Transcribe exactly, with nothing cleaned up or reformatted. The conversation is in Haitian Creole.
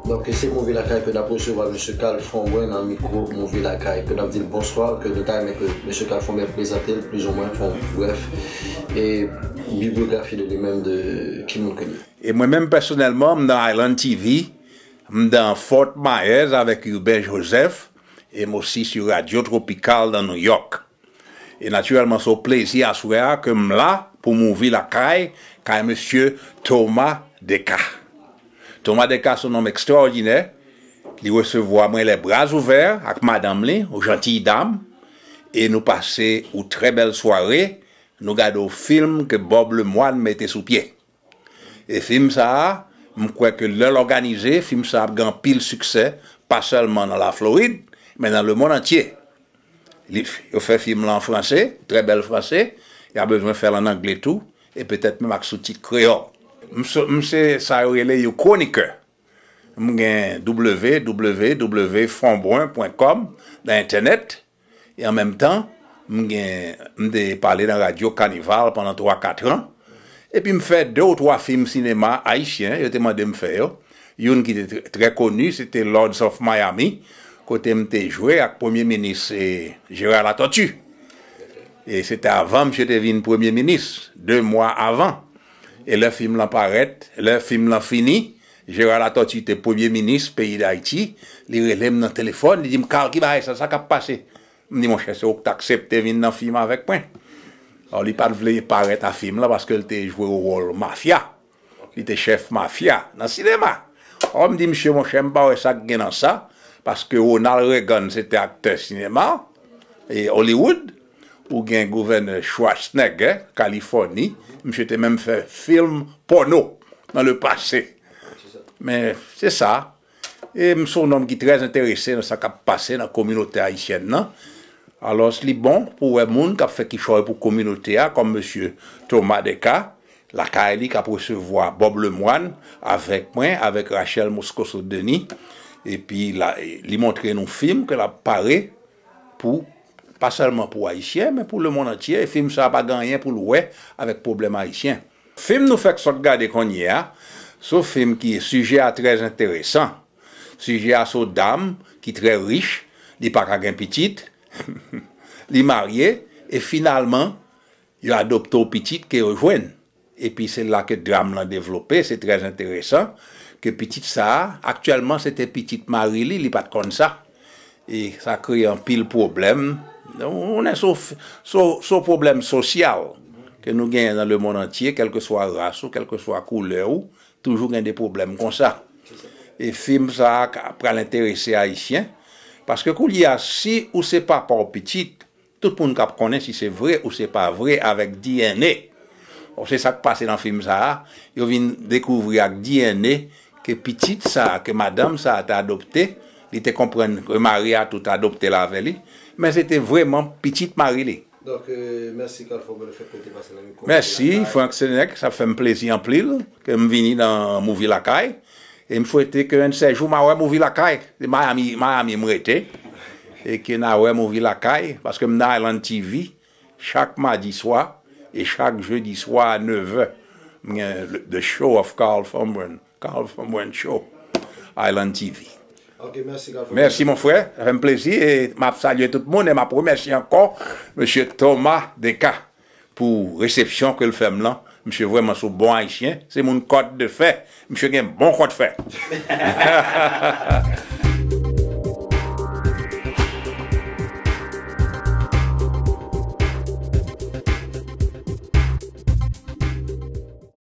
Donk, se Move Lakay ke n ap resevwa mesye Carl Fombrun nan mikwo Move Lakay, ke n ap di l bonswa, ke nou ta renmen ke mesye Carl Fombrun prezante l, plizoumwen, fè yon brèf e bibyografi de li menm, de ki moun ke li ye. E mwen menm, pèsonèlman, m nan Island T V, m nan Fort Myers avèk Urbain Joseph, e m osi sou Radio Tropical nan New York. E natirèlman, se yon plezi aswè a ke m la pou Move Lakay, kay mesye Thomas Desca. Thomas Desca se yon nonm ekstraòdinè. Li resevwa mwen les bras ouverts ak madanm li, yon jantiy dam, e nou pase yon trè bèl sware. Nou gade yon fim ke Bob Lemoine mete sou pye. E fim sa a, m kwè ke lè l òganize, fim sa a ap gen anpil siksè, pa sèlman nan Laflorid, men nan lemonn antye. Li, yo fè fim lan an franse, trè bèl franse, y a bezwen fè l ann angle tou, e petèt menm ak soutit kreyòl. M se, m se sa yo rele yon kwonikè. M gen w w w fombrun pwen kòm nan entènèt, e an menm tan, m gen, m te pale nan radyo Kanival pandan twa, kat an, epi m fè de ou twa fim sinema ayisyen, yo te mande m fè yo. Youn ki te trè, trè koni, se te Lords of Miami, kote m te jwe ak Premye Minis, e, Gérard Latortue. E se te avan misye te vin Premye Minis, de mwa avan. E lè fim lan parèt, lè fim lan fini, Gérard Latortue te Premye Minis peyi Dayiti, li rele m nan telefòn, li di m, "Carl, ki bagay sa, sa k ap pase?" M di, "Monchè, se ou k t aksepte vin nan fim avèk mwen." Alò, li pa t vle parèt a fim lan paske l te jwe yon wòl mafya. Li te chèf mafya nan sinema. Alò, m di, "Misye, monchè, m pa wè sa k gen nan sa, paske Ronald Reagan se te aktè sinema, e Hollywood, ou gen gouvènè Schwarzenegger, Kalifòni, misye te menm fè fim pòno nan le pase." Men, se sa. E m se yon nonm ki trè enterese nan sa k ap pase nan kominote ayisyèn nan. Alò, li bon pou wè moun k ap fè kichòy pou kominote a, kòm mesye Thomas Desca, lakay li k ap resevwa Bob Lemoine, avèk mwen, avèk Rachel Moscoso Denis. Epi la, li montre nou fim ke l ap pare pou, pa sèlman pou Ayisyen, men pou lemonn antye. E fim sa a pa gen anyen pou l wè avèk pwoblèm ayisyen. Fim nou fèk sot gade kounye a, se yon fim ki, sijè a trè enteresan. Sijè a se yon dam ki trè rich, li pa ka gen pitit, li marye, e finalman, yo adopte yon pitit ke yo jwenn. Epi se la ke dram lan devlope, se trè enteresan, ke pitit sa a, aktyèlman, se te pitit mari li, li pa t konn sa. E sa kreye anpil pwoblèm. Ou konnen, se yon, se yon, se yon pwoblèm sosyal ke nou genyen nan lemonn antye, kèlkeswa ras ou, kèlkeswa koulè ou, toujou gen de pwoblèm konsa. E fim sa a ka, pral enterese Ayisyen, paske kounye a, si ou se papa yon pitit, tout moun k ap konnen si se vre ou se pa vre avèk D N A. Bon, se sa k pase nan fim sa a, yo vin dekouvri ak D N A ke pitit sa a, ke madanm sa a te adopte, li te konprann ke mari a tou te adopte l avè li, men se te vrèman pitit mari li. Donk, euh, mèsi Carl Fombrun, le fèt ke w te pase nan mikwo Move Lakay. Mèsi, Frank Senec, sa fè m plezi anpil ke m vini nan Move Lakay. E m swete ke yonn sèl jou m a wè Move Lakay. Se Miami, Miami m rete. E ke n a wè Move Lakay, paske m nan Island T V chak madi swa e chak jedi swa a nèv è. M gen le, The Show of Carl Fombrun, Carl Fombrun Show, Island T V. Ok, mèsi, Carl Fombrun. Mèsi, mon frè. Sa fè m plezi e m ap salye tout moun e m ap remèsye ankò mesye Thomas Desca pou resepsyon ke l fè m lan. Misye vrèman se yon bon Ayisyen. Se moun Kòt de Fè. Misye gen bon kòt fè.